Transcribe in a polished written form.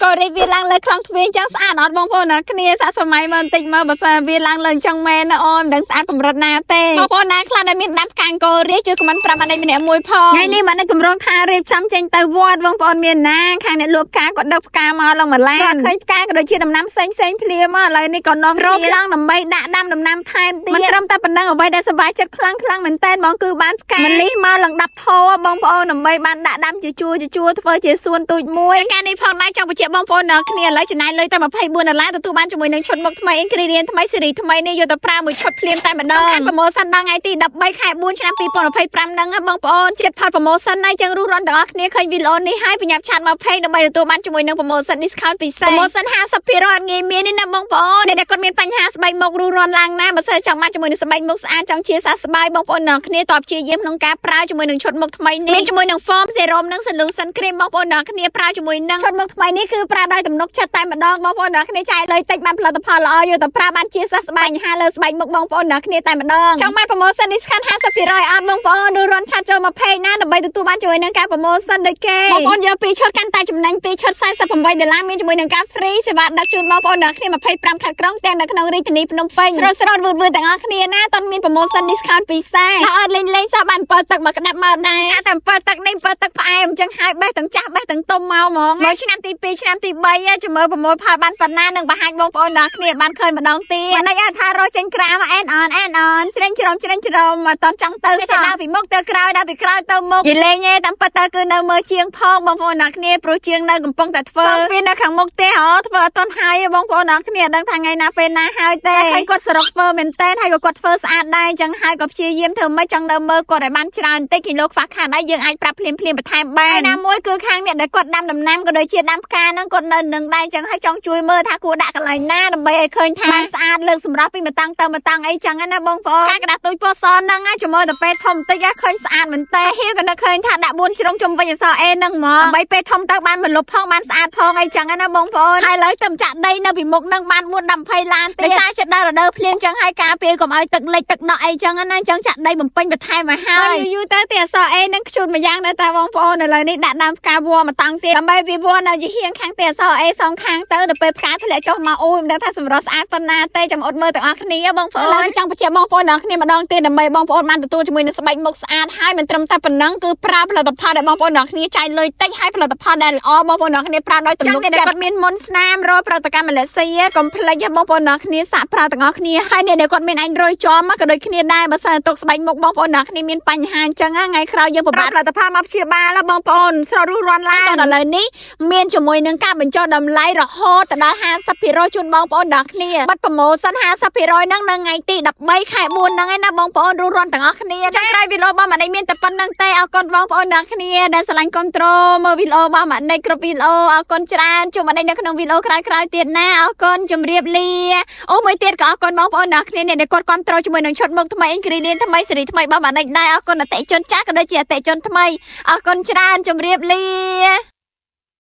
ក៏រៀបវាឡើងលើខ្លងទ្វារអញ្ចឹងស្អាតអត់បងប្អូនណាគ្នាសាកសម័យមកបន្តិចមើលបើសិនវាឡើងលើអញ្ចឹងមែនណាអូនមិនដឹងស្អាតកម្រិតណាទេបងប្អូនណាខ្លះដែលមានដាំផ្កាអង្គររាជជួយ comment ប្រាប់អានេះម្នាក់មួយផងថ្ងៃនេះមកនៅកម្រងថារៀបចំចេញទៅវត្តបងប្អូនមានណាខាងអ្នកលក់ផ្កាគាត់ដឹកផ្កាមកឡើងមួយឡានឃើញផ្កាក៏ដូចជាដំណាំផ្សេងផ្សេងភ្លាមមកឥឡូវនេះក៏នាំរោមឡើងដើម្បីដាក់ដាំដំណាំថែមទៀតមិនត្រឹមតែប៉ុណ្ណឹងអ្វីដែលសប្បាយចិត្តខ្លាំងខ្លាំងមែនតើហ្មងគឺបានផ្កាម្លិះមកឡើង10ថោបងប្អូនដើម្បីបានដាក់ដាំជាជួរជាជួរធ្វើជាសួនទូចមួយការនេះផងដែរចង់បញ្ជាក់បងប្អូនដល់គ្នាឥឡូវចំណាយលុយតែ24ដុល្លារទទួលបានជាមួយនឹងឈុតមុខថ្មី ingredient ថ្មីស៊េរីថ្មីនេះយកទៅប្រើមួយឈុតភ្លាមតែម្ដងខាង promotion ដល់ថ្ងៃទី13ខែ4ឆ្នាំ2025ហ្នឹងបងប្អូនចិត្តផត promotion ហើយចឹងរុះរាន់ទាំងអស់គ្នាឃើញវីដេអូនេះហើយប្រញាប់ chat មក page ដើម្បីទទួលបានជាមួយនឹង promotion discount ពិសេស promotion 50%អត់ងាយមានទេណាបងប្អូនអ្នកដែលគាត់មានបញ្ហាស្បែកមុខរុះរាន់ឡើងណាបើសិនចង់បានជាមួយនឹងស្បែកមុខស្អាតចង់ជាសះស្បើយបងប្អូនទាំងគ្នាតបព្យាយាមក្នុងការប្រើជាមួយនឹងឈុតមុខថ្មីនេះមានជាមួយនឹង foam serum និង solution cream បងប្អូនទាំងគ្នាប្រើជាមួយនឹងឈុតមុខថ្មីនេះគឺប្រើដោយទំនុកចិត្តតែម្ដងបងប្អូនទាំងគ្នាចាយលុយតិចបានផលិតផលល្អយកទៅប្រើបានជាសះស្បើយបញ្ហាលើស្បែកមុខបងប្អូនទាំងគ្នាតែម្ដងចង់បាន promotion discount 50%អត់បងប្អូនឬរន់ chat ចូលមក page ណាដើម្បីទទួលបានជាមួយនឹងការ promotion ដូចគេបងប្អូនយកពីរឈុតកាន់តែចំណេញពីរឈុត48ដុល្លារមានជាមួយនឹងការ free សេវាដឹកជូនបងប្អូនទាំងគ្នា25ខេត្តក្រុងទាំងនៅក្នុងរាជធានីភ្នំពេញស្រស់ស្រស់វឺតវឺតទាំងអស់គ្នាណាតន់មាន promotion discount ពិសេសហើយអត់លេងលេងសោះបាន7ទឹកមកក្តាប់មកដែរតែ7ទឹកនេះ7ទឹកផ្អែមអញ្ចឹងហើយបេះទាំងចាស់បេះទាំងទុំមកហ្មងមកឆ្នាំទី2ឆ្នាំទី3ជំមើប្រមូលផលបានប៉ុណ្ណានឹងបង្ហាញបងប្អូនដល់គ្នាបានឃើញម្ដងទៀតមិនអាចថារកចេញក្រៅអែនអនអែនអនជ្រេញជ្រុំជ្រេញជ្រុំអត់តន់ចង់ទៅសោះដើរពីមុខទៅក្រោយដើរពីក្រោយទៅមុខនិយាយលេងទេតាមពិតទៅគឺនៅមើលជាងផងបងប្អូនដល់គ្នាព្រោះជាងនៅកំពុងតែធ្វើវានៅខាងមុខទេហ៎ធ្វើអត់តន់ហើយបងប្អូនដល់គ្នាអត់ដឹងថាថ្ងៃណាពេលណាហើយទេឃើញគាត់សរុបធ្វើមែនតើហើយក៏គាត់ធ្វើស្អាតដែរអញ្ចឹងហើយក៏ព្យាយាមធ្វើម៉េចចង់នៅមើលគាត់ឲ្យបានច្រើនតិចគីឡូខ្វះខាតហើយយើងអាចប្រាប់ភ្លាមភ្លាមបន្ថែមបានណាមួយគឺខាងអ្នកដែលគាត់ដាំដំណាំក៏ដូចជាដាំផ្កាហ្នឹងគាត់នៅនឹងដែរអញ្ចឹងហើយចង់ជួយមើលថាគួរដាក់កន្លែងណាដើម្បីឲ្យឃើញថាបានស្អាតលើកសម្រាប់ពីមួយតាំងទៅមួយតាំងអីចឹងណាបងប្អូនការក្តារទូចពណ៌សហ្នឹងជំមើទៅពេលធំតិចឃើញស្អាតមែនតើហៀក៏នៅឃើញថាដាក់4ជ្រុងជុំវិញអក្សរ A ហ្នឹងហ្មងដើម្បីពេលធំទៅបានបន្លប់ផងបានស្អាតផងអីចឹងណាបងប្អូនហើយឡើយទៅចាក់ដីនៅពីមុខហ្នឹងបាន4 10 20ឡានទៀតដោយសារចិត្តដល់រដូវភ្លៀងចឹងហើយការពារកុំឲ្យទឹកលិចទឹកដក់អីចឹងណាចឹងចាក់ដីបំពេញបន្ថែមឲ្យហើយយូរទៅទីអក្សរ A ហ្នឹងខ្ជូតមួយយ៉ាងដែរតាបងប្អូនឥឡូវនេះដាក់ដើមផ្កាវល្លិមួយតង់ទៀតដើម្បីវាវល្លិនៅជាហៀងខាងទីអក្សរ A សងខាងទៅដល់ពេលផ្កាធ្លាក់ចុះមកអូយមិនដឹងថាសម្រស់ស្អាតប៉ុណ្ណាទេចាំអត់មើលទាំងអស់គ្នាបងប្អូនឥឡូវចង់បញ្ជាក់បងប្អូនទាំងអស់គ្នាម្ដងទៀតដើម្បីបងប្អូនបានទទួលជាមួយនឹងស្បែកមុខស្អាតហើយមិនត្រឹមតែប៉ុណ្ណឹងគឺប្រើផលិតផលដែលបងប្អូនទាំងអស់គ្នាចាយលុយតិចហើយផលិតផលដែលល្អបងប្អូនទាំងអស់គ្នាប្រើដោយទំនុកចិត្តគាត់មានមុនស្នាមរយប្រតិកម្មម៉ាឡេស៊ីកុំភ្លេចបងប្អូនទាំងអស់គ្នាសាកប្រើទាំងអស់គ្នាហើយអ្នកដែលគាត់មានអញរយចំក៏ដូចគ្នាដែរបើសិនទុកស្បែកមុខបងប្អូនទាំងអស់គ្នាមានបញ្ហាអញ្ចឹងថ្ងៃក្រោយយើងពិបាកផលិតផលមកព្យាបាលបងប្អូនស្រស់រុះរាន់ឡើងដល់ឥឡូវនេះមានជាមួយនឹងការបញ្ចុះតម្លៃរហូតដល់50%ជូនបងប្អូនទាំងគ្នាបាត់ promotion 50%ហ្នឹងនៅថ្ងៃទី13ខែ4ហ្នឹងឯណាបងប្អូនរុះរាន់ទាំងអស់គ្នាចុងក្រោយវីដេអូរបស់ម៉ានេះមានតែប៉ុណ្្នឹងទេអរគុណបងប្អូនទាំងគ្នាដែលស្រឡាញ់គ្រប់ត្រូលមើលវីដេអូរបស់ម៉ានេះគ្រប់វីដេអូអរគុណច្រើនជួបម៉ានេះនៅក្នុងវីដេអូក្រោយៗទៀតណាអរគុណជម្រាបលាអូមួយទៀតក៏អរគុណបងប្អូនទាំងគ្នាអ្នកដែលគាត់គ្រប់ត្រូលជាមួយនឹងឈុតមុខថ្មី ingredient ថ្មីស៊េរីថ្មីរបស់ម៉ានេះដែរអរគុណអតិជនចាស់ក៏ដូចជាអតិជនថ្មីអរគុណច្រើនជម្រាបលា។